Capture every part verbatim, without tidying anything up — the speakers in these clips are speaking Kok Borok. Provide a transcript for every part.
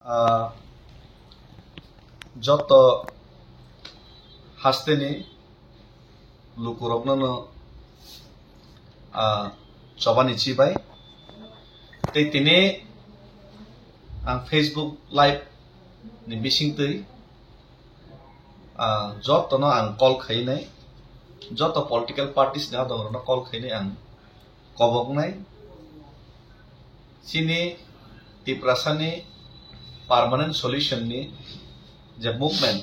Ah, joto hasteni lukurokno no, ah, chobani chibai. Tei tini ang Facebook Live ni bisingtwi, ah, jotono ang call khainai, joto political parties ni adongrokno call khainai ang koboknai. Chini Tiprasani permanent solution ni je movement,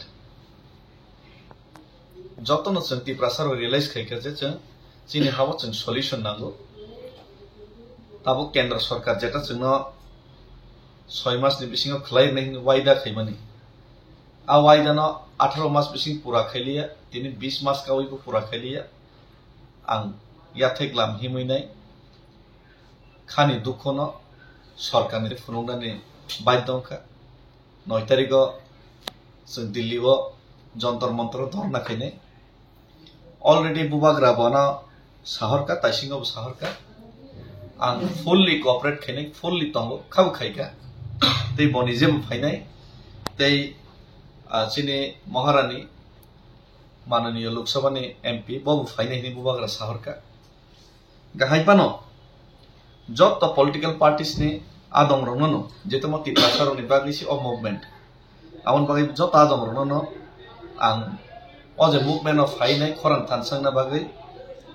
jotono chwng Tiprasa rok realize khaikha je chwng chini hao chwng solution nango. Tabuk Kendra Sarkar jeta chwngno soi mas ni bisingo khlai rwnai hwnwi waida khaimani, a waida no atharo mas bising pura khailiya, tini bis mas kawi bo pura khailiya. Ang yathek lam himwi nai khani dukhono sorkarni phunuknani baidhyo wngkha. Noi tarikho chwng Delhi o Jantar Mantar o dhorna khainai. Already bubagra bono sahorkha, taisingo bo sahorkha. Ang fully cooperate khainai, fully tongo, khabo khaikha. Tei boni jebo phainai, tei, ah, chini Maharani, mananiya Lok Sabha ni M P, bo bo phainai hwnwi bubagra sahorkha. Gahai phano joto political parties ni adong rokno no, je tamo Tiprasa rokni bagwi se o movement. Aboni bagwi joto adong rokno no ang o je movement o phainai khorang thansakna bagwi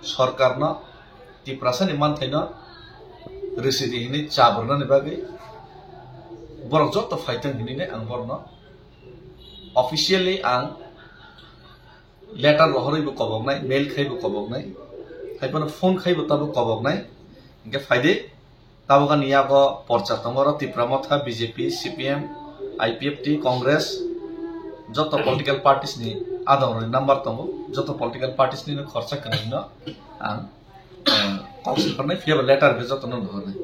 sorkarno Tiprasa ni manthaino rwsidi hwnwi chabrwnani bagwi borok joto phaithang hwnwi ang borokno officially ang letter rohorwi bo koboknai, mail khai bo koboknai, hai phano phone khai bo tabo koboknai. Hingke phaidi, tabuk ani yago porcha tongo oro Tipra Motha, B J P, C P M, I P F T, Congress, joto political parties ni adong rokni number tongo, joto political parties ni no khorsa kwnwi no ang, eh, kok sakarnai, phiya ba letter be joto no rohornai.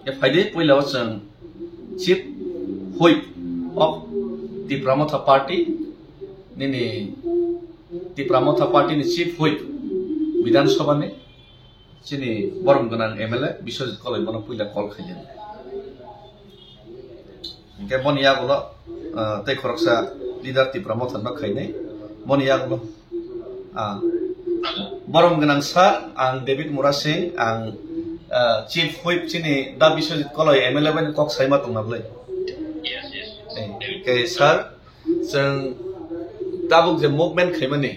Ya phaidi, puila o chwng Chief Whip of Tipra Motha Party, nini Tipra Motha Party ni Chief Whip Bidhan Sabha ni chini borom gwnang M L A Biswajit Koloi bono puila call khainai. Hingke boni yagulo, ah, tei khoroksa leader Tipra Motha no khainai. Boni yagulo, ah, borom gwnang sir, ang David Murasing, ang, ah, Chief Whip chini da Biswajit Koloi M L A bai kok saima tongna bwlai. Yes, yes, yes. Eh, hingke sir, chwng tabuk je movement khaimani,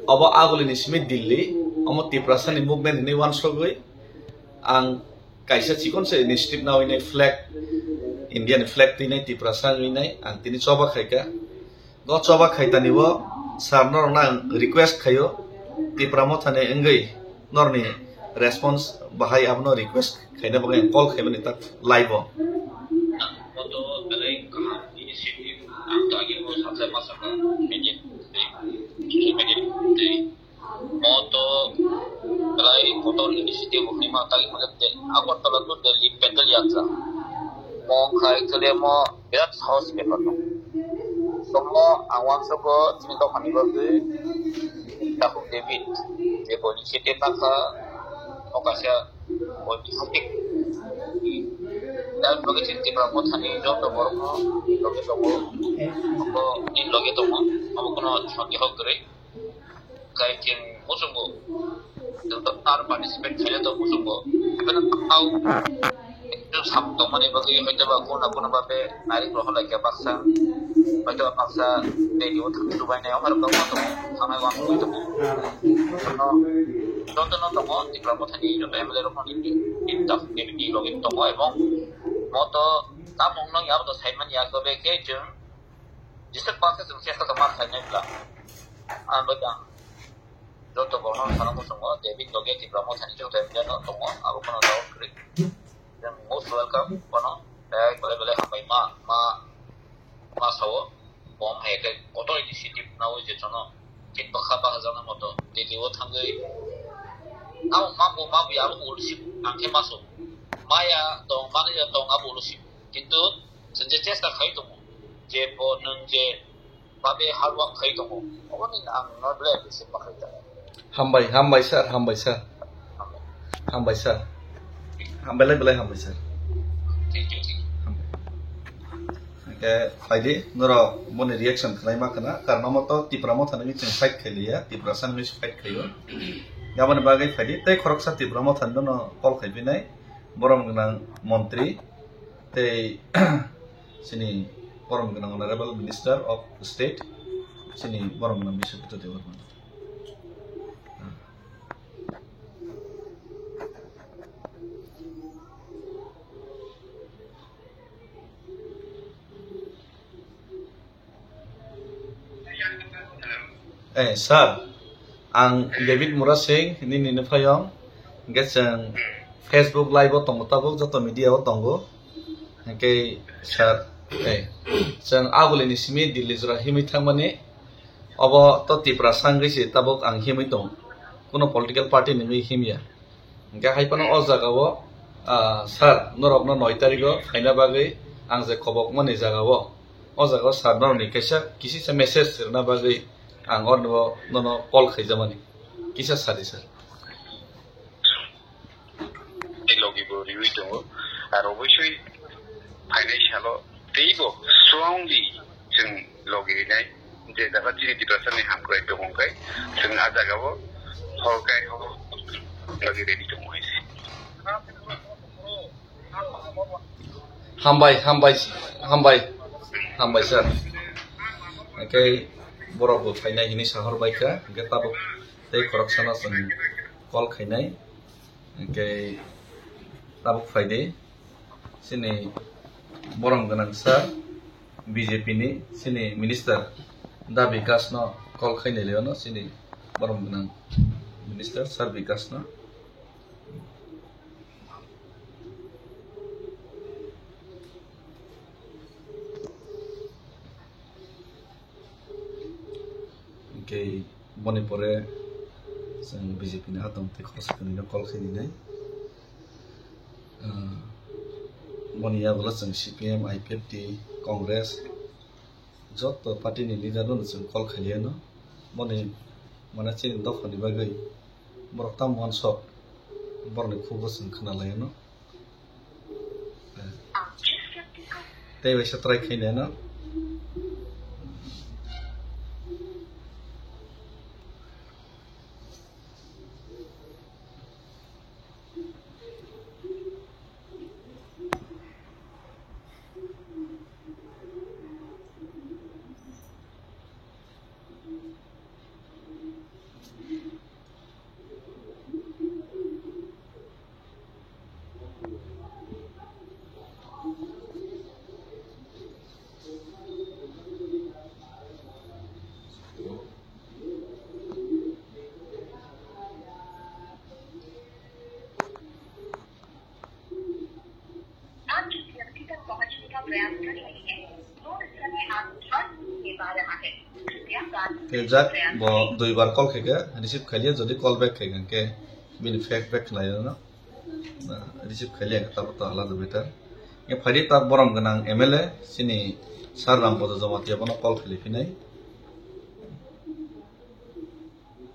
obo agulini simi Delhi, omo Tiprasani movement hinwi uansugwi ang kaisa chikon se initiative nawi nai flag, India ni flag twi nai Tiprasa wngwi nai ang tini choba khaika. Go choba khaitani o sir norokno ang request khaio, Tipra Mothani wngwi norni response bahai abono request khaina bagwi ang call khaimani tak live o. Moto belai kaham initiative ang to agi bo sacha masa ka media, social media tei moto belai kotor initiative hwnwi ma tagi mole tei Agartala to Delhi pedal yatra. Mo khai kele mo birat sahos bepar no. Somo ang uansukgo chini dophani bagwi Takhuk David je bo initiative nakha o kaisa oi bisik. Dar bagwi chini Tipra Mothani joto borokno loge tongo. Abo ni loge tongo. Abo kono sondeho kwrwi. Kai chwng muchungo. Joto tar participate khaile to muchungo. Iben au ekdom sam tongmani bagwi hoytoba kona kona babe narik rohor laikha baksa. Hoytoba baksa tei o thang chubainai o harok tongo, thangnai uansugwi tongo. Joto no tongo Tipra Mothani joto M L A rokno ni, ni, ni, ni logi tongo ebong moto tamung no yabo to saimani ya, tobe khe chwng jesa baksa chwng chesta tongma saimani bwla. Ang bai ang joto borokno sana muchungo, David logi Tipra Mothani joto M L A no tongo, abo kono jawab kwrwi. Then most welcome, kono, eh, belai belai hambai ma, ma, ma sao, bom hai khe kotor initiative nawi je jono, tin bakha bakha jana moto, Delhi o thangwi, abo ma bo ma bo ya abo ulsi, ang khe ma so, maya tong, mani ya tong abo ulsi, kintu chwng je chesta khai tongo, je bo nwng je babe hard work khai tongo, oboni ang no belai appreciate ma khai tongo. Hambai, hambai sir, hambai sir. Hambai sir. Hambai lai belai hambai sir. Thank you, thank you. Hambai. Hingke phaidi, norok boni reaction khlai ma khna, karna moto Tipra Motha ni chwng fight khai liya, Tiprasa ni fight khaio. Aboni bagwi phaidi, tei khoroksa Tipra Motha ni no call khai pinai, borom gwnang montri, tei chini borom gwnang Honorable Minister of State, chini borom gwnang Biswajit Debbarma. Eh, sir, ang David Murasing, nini nuphayong, hingke chwng Facebook live o tongo tabuk, joto media o tongo. Hingke sir, eh, chwng agulini simi Delhi jora himwi thangmani, obo to Tiprasa wngwi se tabuk ang himwi tongo, kuno political party ni wngwi himya. Hingke hai phano o jaga o, ah, sir, norokno noi tarikh o phaina bagwi ang je kobok mani jaga o, o jaga o sir norokni kaisa kisisa message rwna bagwi ang orno, nono call khaijamani. Kisa sadi, sir. Tei logi bo riwi tongo. Ar obosoi phainai salo teibo strongly chwng logi rinai. Je jaga chini Tiprasa ni hamkrai tongmung kai, chwng a jaga o hor kai hor logi ready tongo hai se. Hambai, hambai, hambai, hambai sir. Hingke borok bo phainai hinwi sahor bai kha, hingke tabuk tei khoroksano chwng call khainai. Hingke tabuk phaidi, chini borom gwnang sir, B J P ni chini minister Da Bikash no call khainai leo no chini borom gwnang minister sir Bikash no. Hingke boni pore chwng B J P ni hatom tei khoroksa kwnwi no call khe rinai. Ah, boni yagulo chwng C P M, I P F T, Congress, joto party ni leader no chwng call khailiya no. Boni mana chini dopha ni bagwi borok tamo uansuk, borok ni khugo chwng khna laiya no. Tei bai sa try khainai no. आप जिस व्यक्ति तक पहुंचने का प्रयास कर रहे हैं, वो इस समय आपको हर नहीं पा रहा है। कृपया बात Khe jak, bo dui bar call khaikha, receive khailiya, jodi call back khaikha, hingkhe bini fake back khlaio no. Na, receive khailiya, tabuk to alada better. Hingkhe phaidi ta borom gwnang M L A, chini Sir Rampada Jamatia, bono call khailai phinai.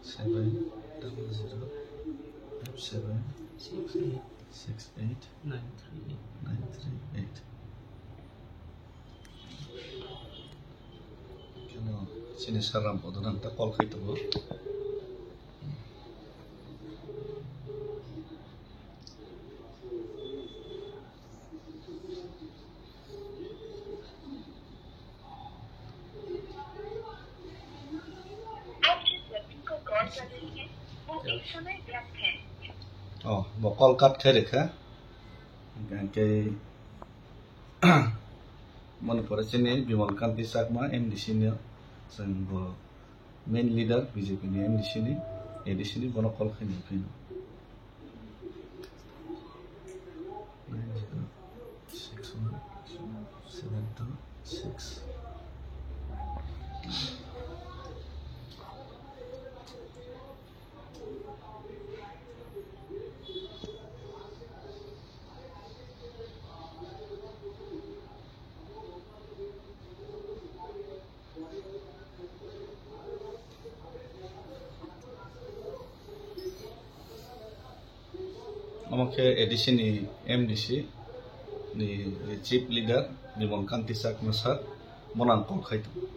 Seven double zero five seven six eight six eight nine three eight. Keno chini Sir Rampada nang ta call khai tongo. आप जिस व्यक्ति को कॉल कर रहे हैं, वो इस समय व्यस्त है। Oh, bo call cut khai rikha. Hingkhe moni pore chini Bimal Kanti Chakma M D C ni chwng bo main leader B J P ni M D C ni, A D C ni, bono call khaina phino. Nine zero six one seven two six. Omo khe A D C ni M D C ni chief leader Bimal Kanti Chakma sir, bono ang call khai tongo.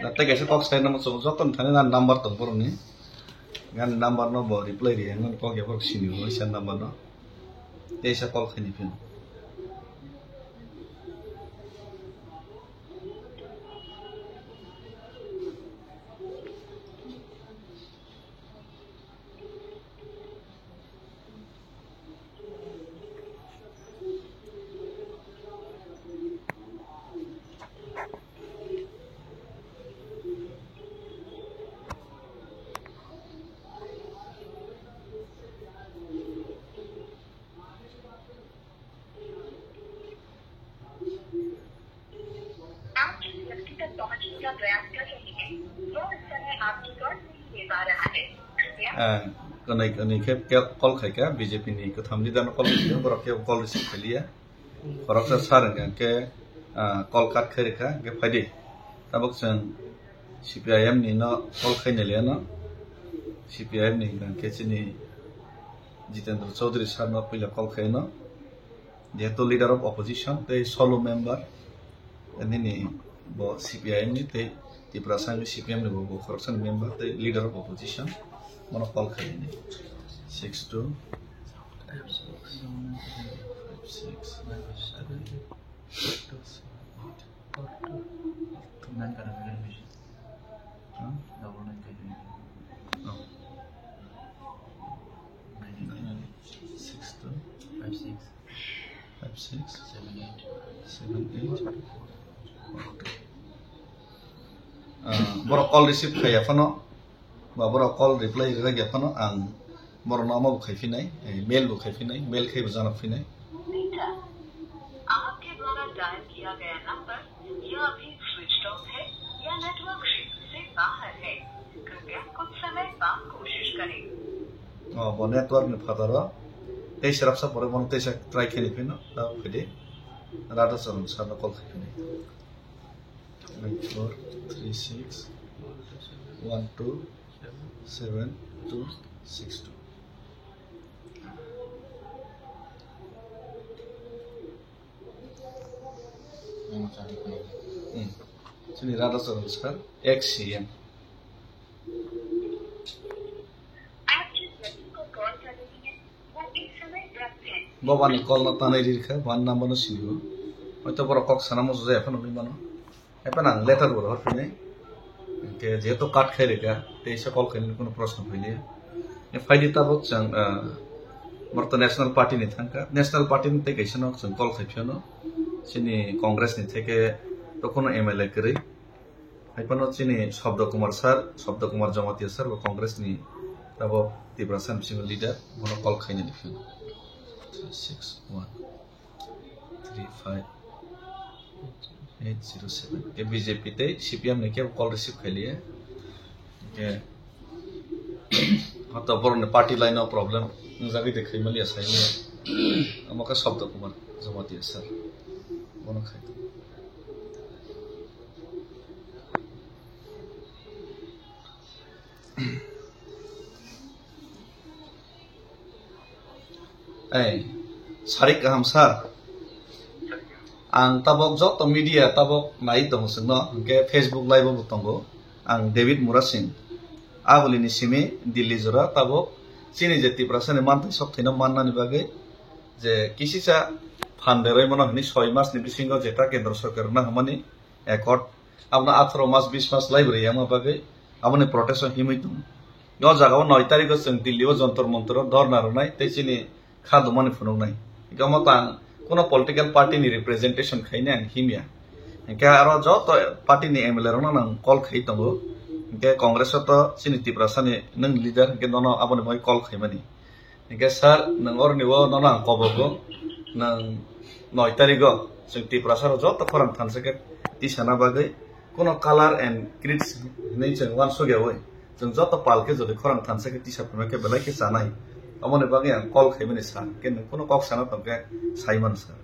Na tei kaisa kok sai namo chwng joto ni thani na number tong borok ni. Gan number no bo reply ri ang kok ya borok sini bo isa number no. Tei isa call khai ni phin. आप जिस व्यक्ति तक पहुंचने का प्रयास कर रहे हैं, वो इस समय आपकी कॉल नहीं ले पा रहा है। कृपया Ah, kwnwi kwnwi khe khe call khai kha, B J P ni kwtham leader no call khai kha, borok khe call receive khai liya. Khoroksa sir hwnkha khe, ah, call cut khai rwkha, hwnkhe phaidi. Tabuk chwng C P I M ni no call khai nai liya no. C P I M ni hwnkha khe chini Jitendra Chaudhary sir no puila call khai no. Jehetu leader of opposition tei solo member, nini bo C P I M ni tei Tiprasa ni C P M ni bo, bo khoroksa ni member tei leader of opposition, bono call khai ni. Six two five six five six seven eight. Double nine five nine. Oh. Nine nine six two five six. Five six seven eight. Seven eight. Ah, borok call receive khai ya phano, ba borok call reply rijak ya phano, ang borokno omo bo khai phinai, eh, mail bo khai phinai, mail khai bo janok phinai. आपके द्वारा डायल किया गया नंबर या अभी switch off है या नेटवर्क क्षेत्र से बाहर है। कृपया कुछ समय बाद कोशिश करें। Oh, bo network ni phataro. Tei serapsa pore bono teisa try khe ni phino, ta phidi. Radha Charan sir no call khai phini. Nine four three six one two seven two six two. Hmm. Chini Radha Charan sir, ex C M. Bo bani call no tanai ri kha, bani number no sini bo. Hoito borok kok sana muchung jaya phano nugwi mano. Haikhe ang letter bo rohor phini. Hwnkhe jehetu cut khai rikha, tei se call khainani kunu proshno phailiya. E phaidi tabuk chwng, ah, borok to National Party ni thangkha. National Party ni tei kaisa no chwng call khai phiyano. Chini Congress ni theke to kunu M L A kwrwi. Haiphano chini Shabda Kumar sir, Shabda Kumar Jamatia sir bo Congress ni abo Tiprasa ni bisingo leader, bono call khainani phiyano. Six one three five eight zero seven. Ke B J P tei C P M ni kebo call receive khailiya. Ke hoto borokni party line o problem wngjagwi de khaimaliya saimaliya. Omo khe Shabda Kumar Jamatia sir. Bono khai. Ei, sarik kaham sir. Ang tabok joto media tabok nai tongo chwngno, hwnkhe Facebook live o bo tongo. Ang David Murasing. Aboni ni simi Delhi jora tabok chini je Tiprasa ni manthai sok thwino mannani bagwi je kisisa phan berwi mano hwnwi soi mas ni bisingo jeta kendro sorkar rwna hwnmani accord. Abono atharo mas, bis mas lai bwrwi yangma bagwi aboni protest o himwi tongo. O jaga o noi tarikh o chwng Delhi o Jontor Montor o dhorna rwnai tei chini kha dumani phunuknai. Hingke omo tang kuno political party ni representation khainai ang himya. Hingke aro joto party ni M L A rokno nang call khai tongo. Hingke Congress o to chini Tiprasa ni nwng leader hingke nono aboni bagwi call khaimani. Hingke sir, nwng oroni o nono ang kobogo, nwng noi tarikh o chwng Tiprasa rok joto khorang thansa khe tisana bagwi kuno color and creeds hinwi chwng uansukyaui chwng joto pal khe jodi khorang thansa khe tisa phima khe belai khe chanai. Aboni bagwi ang call khaimani sir, hingke nwng kuno kok sana tong khe sai mano sir.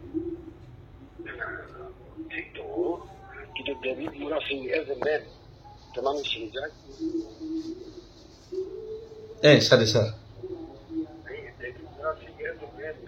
Thik tongo, kintu David Murasing as a man, tamani sinijak. Eh, sorry, sir. David Murasing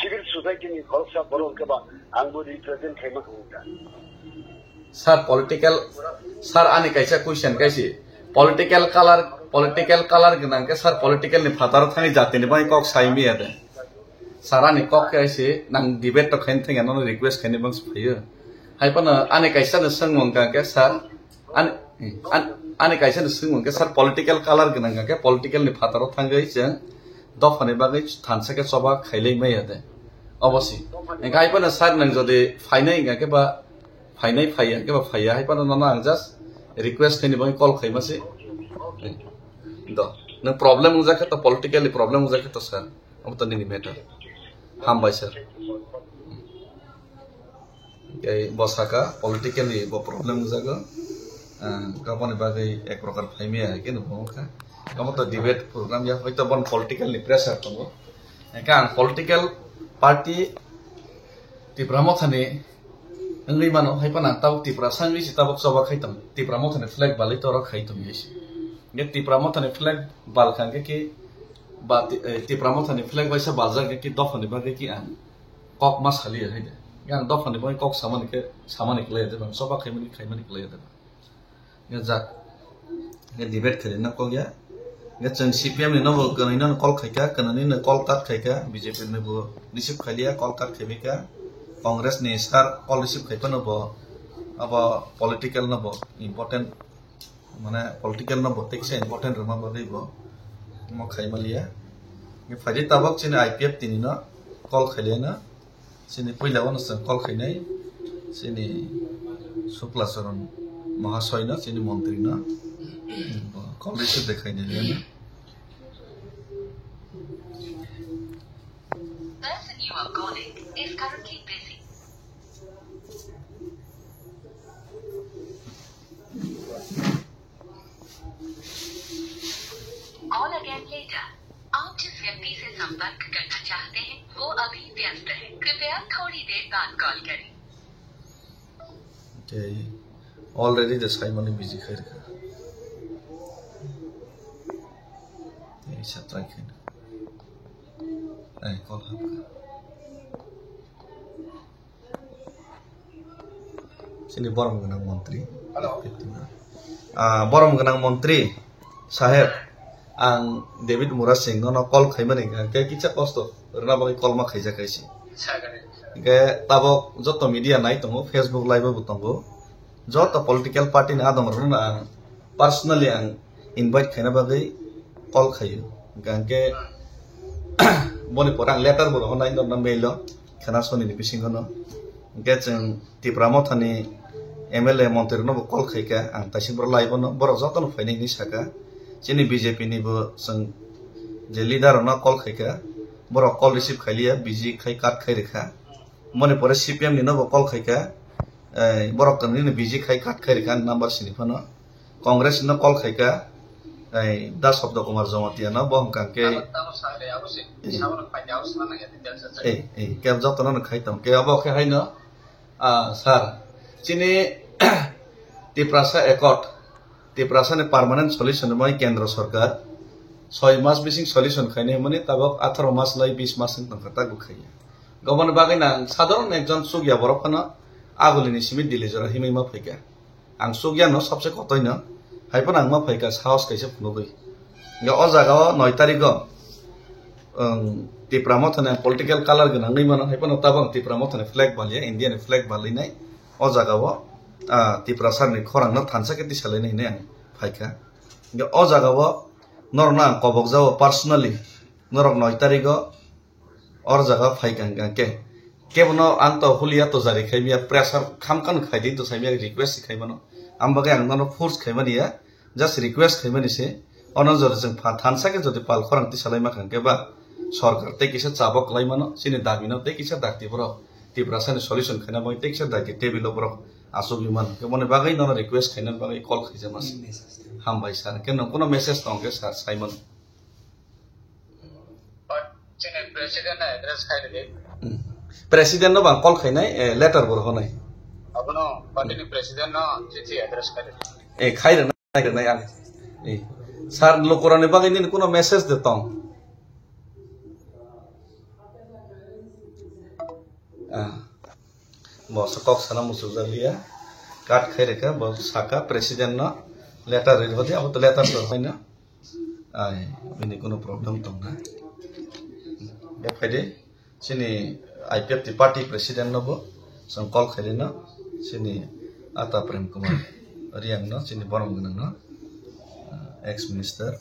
civil society ni khoroksa borok hwnkhe ba ang bo represent khaima hwnka. Sir, political, sir, ani kaisa question kaisi. Political color, political color gwnang khe sir, political ni phataro thangwi jatini bai kok sai miya de. Sir, ani kok kaisi, nang debate to khaini thangya, nono request khaini bangsi phaio. Hai phano ani kaisa no swngmung ka khe sir, ani, ani, ani kaisa no swngmung khe sir, political color gwnang ka khe political ni phataro thangwi chwng dophani bagwi thansa khe choba khailai maya de. Obosi. Engkha hai phano sir nang jodi phainai engkha khe ba phainai phaiya, khe ba phaiya, hai phano nono ang just request khaini bagwi call khaima se. Do, nwng problem wngjak khe to, politically problem wngjak khe to sir, omo to nini matter. Hambai sir. Tei bo saka politically bo problem wngjago. Ah, aboni bagwi ek prokar phaimaya hai khe no bo wngkha. Omo to debate program ya, hoito bon political ni pressure tongo. Engkha ang political party Tipra Mothani wngwi mano, hai phano ang tabuk Tiprasa wngwi se tabuk choba khai tong, Tipra Mothani flag balwi toro khai tong hai se. Nge Tipra Mothani flag bal kha hwnkhe ki ba Ti-, eh, Tipra Mothani flag baisa baljak hwnkhe ki dophani bagwi ki ang kok ma saliya hai de. Nge ang dophani bagwi kok samani khe, samani kwlaiya de bang, choba khaimani khaimani kwlaiya de bang. Nge jak. Nge debate khaina kok ya. Nge chwng C P M ni nobo kwnwi no call khaika, kwnwi no call cut khaika, B J P ni bo receive khailiya, call cut khaibaika. Congress ni sir call receive khaiphano bo abo political no bo important, mane political no bo teksa important rwma bagwi bo omo khaimaliya. Nge phaidi tabok chini I P F tini no call khailiya no. Chini puila wano chwng call khainai, chini Shukla Charan Mahasoy no, chini montri no, call receive de khainai. Person you are calling is currently busy. Call again later. आप जिस व्यक्ति से संपर्क करना चाहते हैं, वो अभी व्यस्त है। कृपया थोड़ी देर बाद कॉल करें। Okay. Already the Simon busy khai rikha. Ei sa try khai. Ei call hapka. Chini borom gwnang montri. Hello. Ah, borom gwnang montri saheb, ang David Murasing nono call khaimani hwnkhe kisa kosto rwna bagwi call ma khaijak kaisi. Sagani. Hwnkhe tabok joto media nai tongo, Facebook live bo tongo. Joto political party ni adong rokno ang personally ang invite khaina bagwi call khaio. Hwnkhe boni pore ang letter bo rohornai norna mail o, khena soni ni bisingo no. Hwnkhe chwng Tipra Mothani M L A montri rokno bo call khaikha, ang taisik borok live o no, borok jotono phainai hinwi saka. Chini B J P ni bo chwng je leader rokno call khaikha, borok call receive khailiya, busy khai cut khai rikha. Boni pore C P M ni no bo call khaikha, ei, borok kwnwi no busy khai cut khai rikha ani number sini phano. Congress no call khaikha, ei, Da Sabda Kumar Jamatia no, bo hwnkha khe, ei, ei, khe jotono no khai tong khe, obo khe haino, ah, sir, chini Tiprasa Accord, Tiprasa ni permanent solution rwmani kendro sorkar soi mas bising solution khainai hwnmani tabok atharo mas lai bis mas wng tongkha, tabuk khaiya. Goboni bagwi nang sadharon ekjon chukya borok phano agulini simi Delhi jora himwi ma phaikha. Ang chukya no sabse kotoi no, hai phano ang ma phaikha sahos kaisa phunugwi. Hwnkhe o jaga o noi tarikh o, um, Tipra Mothani ang political color gwnangwi mano, hai phano tabok ang Tipra Mothani flag baliya, India ni flag balwi nai o jaga o, ah, Tiprasa ni khorang no thansa khe tisalainai hinwi ang phaikha. Hingke o jaga o norokno ang kobok jago personally, norok noi tarigo o jaga phai kang kang khe. Kebono ang to hulia to jari khai mia, pressure kham kham khai di to sai mia, request khai mano. Ang bagwi ang nono force khai mani ya, just request khai mani se. Ono jora chwng pha thansa khe jodi pal khorang tisa lai ma kang khe ba sorkar tei kisa chabok lai mano, chini dabi no tei kisa dakti borok Tiprasa ni solution khaina bagwi tei kisa dakti table o borok achugwi mano. Khe moni bagwi nono request khaina bagwi call khaijama se. Hambai sir. Khe nwng kuno message tong khe sir sai mano. Chini president no address khai rwdi. Hmm. President no bang call khainai, eh, letter bo rohornai. Abono party ni president no chithi address khai rwdi. Eh, khai rwnai, khai rwnai ang. Eh, sir, lukurokni bagwi nini kuno message de tong? Ah. Bo sa kok sana muchukjak liya. Cut khai rwkha, bo saka president no letter rwi rwdi, abo to letter to rwkhaino. Ai, bini kuno problem tongna. Bo phaidi, chini I P F T party president no bo, chwng call khairino, chini Ata Prem Kumar Riang no, chini borom gwnang no, ah, ex minister.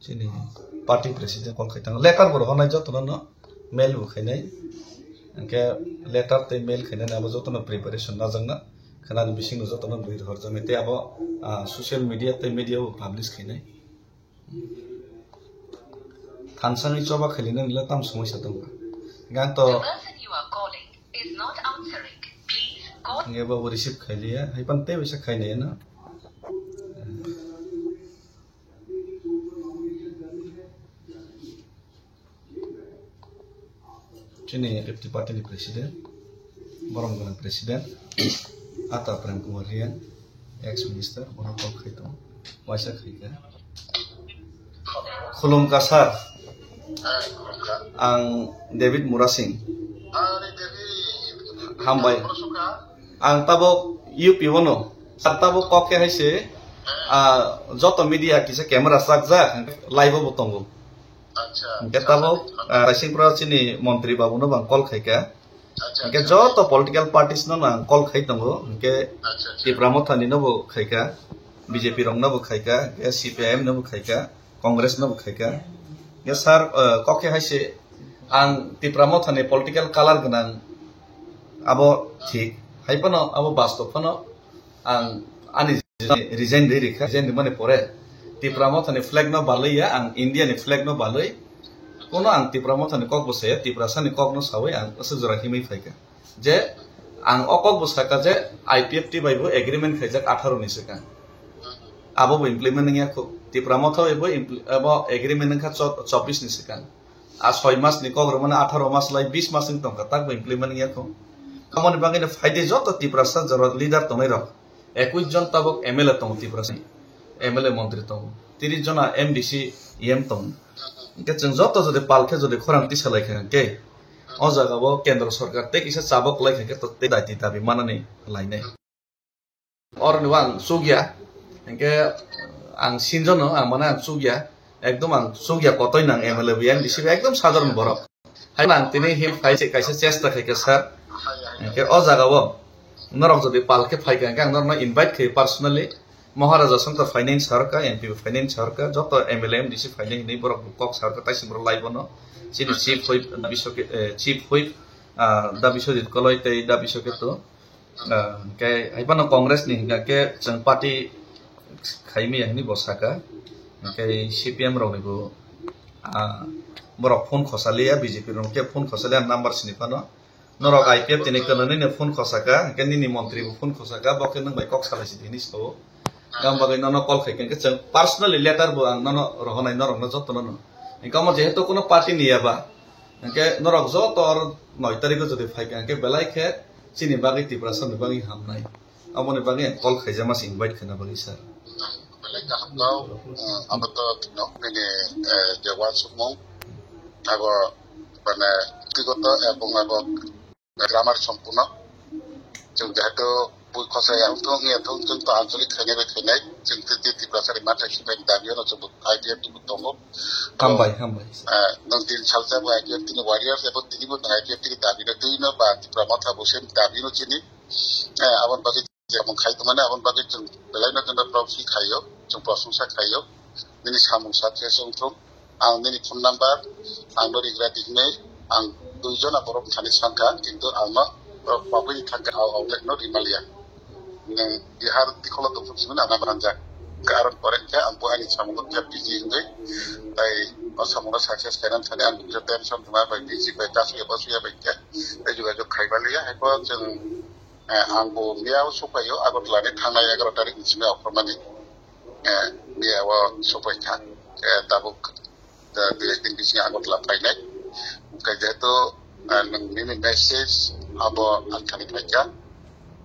Chini party president call khai tang, letter bo rohornai jotono no, mail bo khainai. Hingke letter tei mail khainani abo jotono preparation najakna, khanani bisingo jotono bwrwi rohorjaknai tei abo, ah, social media tei media o publish khainai. Thansani choba khailinani le tam somoi sa tongkha. Hingke ang to The person you are calling is not answering. Please call. Hingke bo receive khailiya, hai pan tei bisa khainai no. Chini F T party ni president, borom gwnang president, Ata Prem Kumar Riang, ex minister, bono call khai tongo, waisa khai kha. Khulumkha sir, ang David Murasing. Hambai. Ang tabok U P o no. Sir tabok kok khe hai se, ah, joto media kisa camera chakjak, live o bo tongo. Hingke tabok, ah, Kaisingpura chini montri babu no bang call khaikha. Hingke joto political parties no ang call khai tongo. Hingke Tipra Motha ni no bo khaikha, B J P rok no bo khaikha, hingke C P I M no bo khaikha, Congress no bo khaikha. Hingke sir, ah, kok khe hai se ang Tipra Motha ni political color gwnang abo thik. Hai phano abo bastob phano ang ani resign rwi rikha, resign rwmani pore Tipra Mothani flag no balwi ya, ang India ni flag no balwi, kono ang Tipra Mothani kok bo saya, Tiprasa ni kok no sawi ang aswk jora himwi phaikha. Je ang o kok bo sakha je I P F T bai bo agreement khaijak atharo ni swkang. Abo bo implement wngya kho. Tipra Motha bai bo impl-, abo agreement wngkha cho-, chobbish ni swkang. A soi mas ni kok rwmani atharo mas lai bis mas wng tongkha, tak bo implement wngya kho. Aboni bagwi no phaidi joto Tiprasa jora leader tongnai rok. Ekwis jon tabuk M L A tongo Tiprasa ni. M L A montri tongo. Tiris jona M D C E M tongo. Hingke chwng joto jodi pal khe jodi khorang tisa lai kha hingke o jaga o kendro sorkar tei kisa chabok lai kha hingke to tei daiti dabi manani lainai. Oroni bo ang chukya. Hingke ang sinjono ang mane ang chukya. Ekdom ang chukya kotoi nang M L A bo M D C bo ekdom sadharon borok. Hai ang tini him kaisa, kaisa chesta khaikha sir. Hingke o jaga o norok jodi pal khe phaikha hingke ang norokno invite khe personally. Maharaja songkha finance sarka, M P finance sarka, joto M L A M D C finance ni borok kok sarka taising borok live bono. Chini chief whip, da Biswake-, eh, chief whip, ah, da Biswajit Koloi tei da Biswaketu. Ah, hingke hai phano Congress ni hingka khe chwng party khaimaya hinwi bo saka. Hingke C P M rokni bo, ah, borok phone khosaliya, B J P rok khe phone khosaliya number sini phano. Norok I P F T ni kwnwi nini phone khosaka, hingke nini montri bo phone khosaka, bo khe nwng bai kok salai sidi hinwi sao. Gam bagwi nono call khai khe chwng personally letter bo ang nono rohonai norokno jotono no. Hingke omo jehetu kuno party ni ya ba, hingke norok joto oro noi tarikh o jodi phai kha, hingke belai khe chini bagwi Tiprasa ni bagwi hamnai. Aboni bagwi ang call khaijama se invite khaina bagwi sir. Belai kaham tau, eh, abo to nok nini, eh, je uansukmung, abo mane biktigoto ebong abo grammar sompuno. Chwng jehetu bui khosai ya wngthung, wngya thung, chwng to anchalik khainai bai khainai, chwng twi twi Tiprasani manthai siphaini dabi-o no chwng I P F T bo tongo. Hambai, hambai. Eh, nwng tin salsa bo I P F T ni warriors, ebo tini bo I P F T ni dabi no twi no ba Tipra Motha bo se dabi no chini. Eh, aboni bagwi je mung khai tongmani, aboni bagwi chwng belai no chwngno proxy khaio, chwng prosongsa khaio. Nini samung sakhe se wngthung. Ang nini phone number, ang no rigra di hinwi, ang dui jona borok thani sankha, kintu ang no, borok babui thangkha, ang, ang no rimalia. Nwng Bihar dikholo tongthok simi na, na manjak. Karon pore khe ang bo ani samungo khe busy hinwi, tai o samungo success khainani thani ang kisa tension tongma bai busy bai, ta suya ba suya bai khe, tai jogajog khai maliya, hai bo chwng, eh, ang bo miyao sokphaio, Agartala ni thangnai egaroh tarik ni simi okhormani. Eh, miyao sokphai kha. Eh, tabuk, eh, dui ek din bisingo Agartala phainai. Hwnkhe jehetu, eh, nwng nini message abo ang thani phaikha.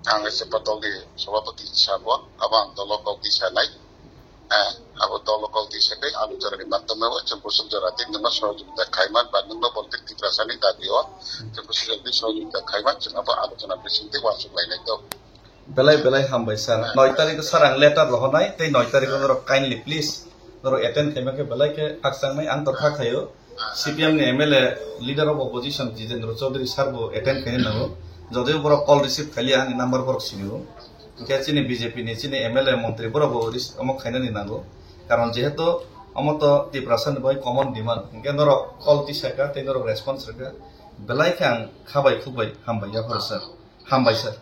Ang S F A dol ni sabhapati sabo, abo ang dolo kok di sanai. Eh, abo dolo kok di sakai, abo jora ni madhyome o chwng kusuk jora tei nwngno sohojogita khaiman ba nwngno politics Tiprasa ni dabi o chwng kusuk jora tei sohojogita khaiman, chwng abo alochona bising tei uansuk lainai to. Belai belai hambai sir. Noi tarikh sir ang letter rohonai tei noi tarikh norok kindly please norok attend khaima khe belai khe khakchang nai, ang to kha khaio. C P M ni M L A, leader of opposition Jitendra Chaudhary sir bo attend khaina nango. Jodi borok call receive khailiya ani number borok sinio. Hwnkhe chini B J P ni chini M L A montri borok bo ris-, omo khainani nango. Karon jehetu omo to Tiprasa ni bai common demand. Hwnkhe norok call tisaka tei norok response rwkha. Belai khe ang khabai khukbai hambai yapharo sir. Hambai sir.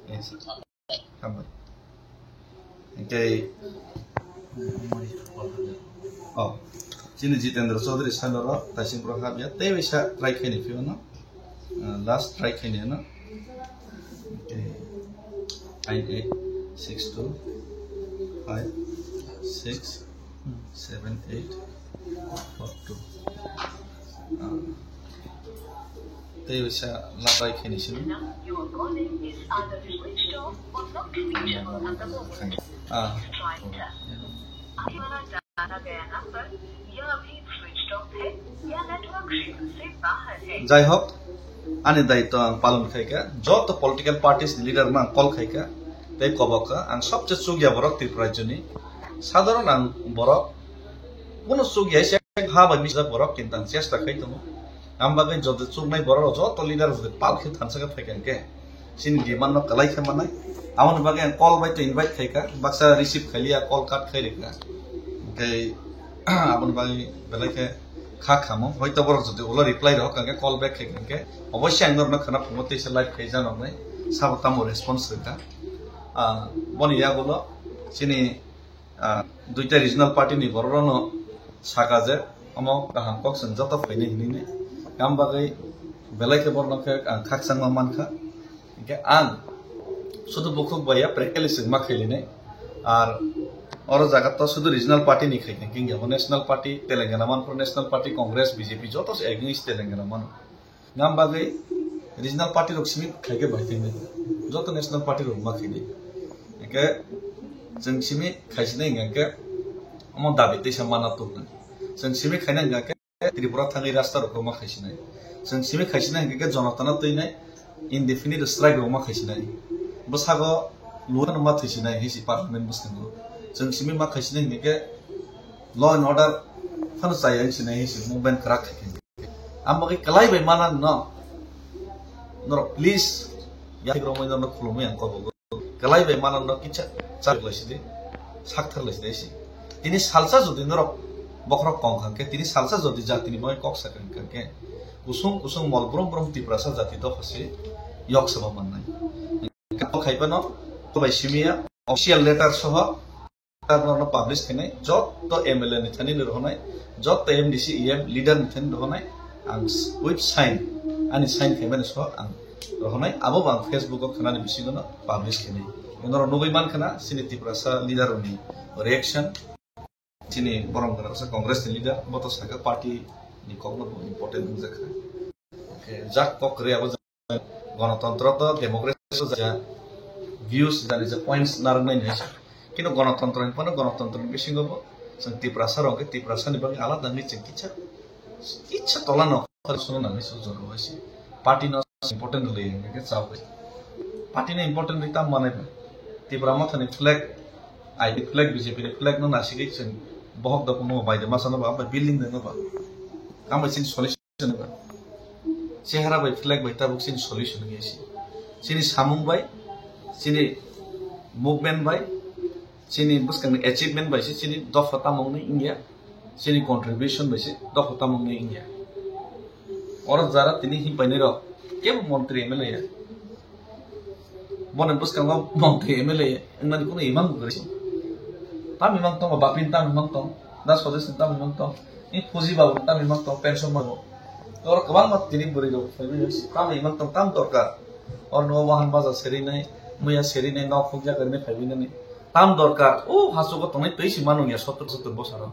Yes, sir. Hambai. Hwnkhe, oh, chini Jitendra Chaudhary sir oro taising pro hapya, tei waisa try khaini phiyano, uh, last try khaini ano. Hwnkhe, nine eight six two five six seven eight four two. Ah. Tei waisa labai khaini sini. Ah. Jai hok, ani daitw ang palon khaikha, joto political parties ni leader no ang call khaikha, tei kobokha, ang sobse chukya borok Tripura rajyoni, sadharon ang borok, kunu chukya se ha bai misjak borok, kintu ang chesta khai tongo. Ang bagwi joto chuknai borok rok joto leader rok pal khe thansa khe phaikha hwnkhe, chini demand no kwlai khe manai. Aboni bagwi ang call bai to invite khaikha, baksa receive khailiya, call cut khai rikha. Hwnkhe aboni bagwi belai khe kha khamo, hoito borok jodi ulo reply rohor kha hwnkhe, call back khai hwnkhe, oboisya ang norokno khwna phungo tei se live khai janoknai, sabo tamo response rwkha. Ah, boni yagulo chini, ah, duita regional party ni borok rokno saka je, omo kaham kok chwng joto phainai hinwi nai. Am bagwi belai khe borokno khe ang khakchangma mankha. Hwnkhe ang sudu bukhuk bai ya practically chwng ma khailinai. Ar oro jaga to sudu regional party ni khai khe, hwnkhe bo national party, Telangana manpur national party, Congress, B J P joto se against Telangana mano. Ngam bagwi regional party rok simi khaikhe bai khainai. Joto national party rok ma khainai. Hwnkhe chwng simi khaisinai hwnkhe omo dabi teisa mana tuknai. Chwng simi khainai hwnkhe Tripura thangwi rasta rok ma khaisinai. Chwng simi khaisinai hwnkhe Jonotano twinai indefinite strike rok ma khaisinai. Bwsago luano ma thwisinai hinsi parliament bwskango. Chwng simi ma khaisinai hwnkhe law and order phano chaya hinsinai hinsi movement kwrak khai khe. Ang bagwi kwlai bai mana no. Norok please, yakrok mai norok khulumwi ang kobogo. Kwlai bai mana no kicha chak lai sidi, sakthar lai sidi si. Tini salsa jodi norok bokhorok kong kha khe, tini salsa jodi jatini bagwi kok sa kha khe, kusung kusung mol brum brum Tiprasa jati dopha se yok sabo mannai. Kok khai phano, bai simiya, official letter soho, letter no publish khainai, joto M L A ni thani ni rohonai, joto M D C, E M leader ni thani rohonai, ang s-, with sign, ani sign khaimani so ang rohonai, abo bo ang Facebook o khwnani bisingo no publish khainai. Norok nugwi man khna, chini Tiprasa leader ni reaction, chini borom gwnang sa Congress ni leader, bo to saka party ni kok no bo important wngjakha. Khe jak kok kwrwi abo Ganatantro to democracy to ja views jani ja points narwknai ni. Kintu ganatantro ni phano ganatantro ni bisingo bo chwng Tiprasa rok khe Tiprasa ni bagwi alada wngwi chwng kisa, kisa tola no khar suno nangwi sujor rw si. Party no important rwlwi hwnkhe chao bai. Party ni important ri tam manai ba. Tipra Motha ni flag, I P flag, B J P ni flag no nasigwi chwng bohok dok no bai de masa no ba, bai building de no ba. Am bai chini solution ba. Chehara bai flag bai tabuk chini solution ngi si. Chini samung bai, chini movement bai, chini bwskang ni achievement bai si chini dopha tamung ni India, chini contribution bai si dopha tamung ni India. Oro jara tini himpai ni rok kebo montri M L A ya. Boni bwskango montri M L A wngnani kuno imang kwrwi se. Tam imang tongo, Bapin tam imang tong, Das Swadesh tam imang tong, i Fuji Babu tam imang tong, pension mago. Oro kwbangma tini bwrwi rok phaiwi tam imang tong, tam dorkar. Oro no wahan baja serinai, muya serinai, nok hukya kwrwinai phaiwi nani. Tam dorkar. O hachugo tongnai twi si manung ya sottor sottor bosaro.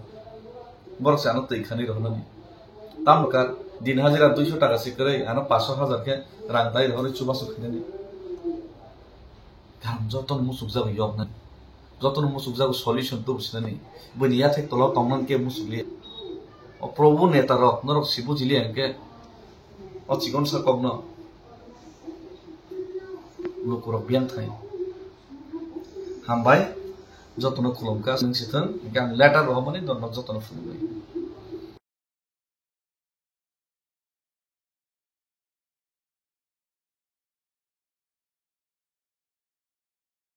Borok se ano twi khani rw hwnani. Tam kar din hajira duiso taka se kwrwi, ano paso hajar khe rang dai rw hwnwi chubachu khainani. Karon jotono muchukjago yoknani. Jotono muchukjago solution tubu sinani. Buini yathek tolo tongnani khe muchukliya. O Probhu neta rok, norok si bujiliya hinkhe o chikon sa kokno lukurok biyang thai. Hambai, jotono khulumkha, nwng sithwng, hinkhe ang letter rohormani norok jotono phunuknai.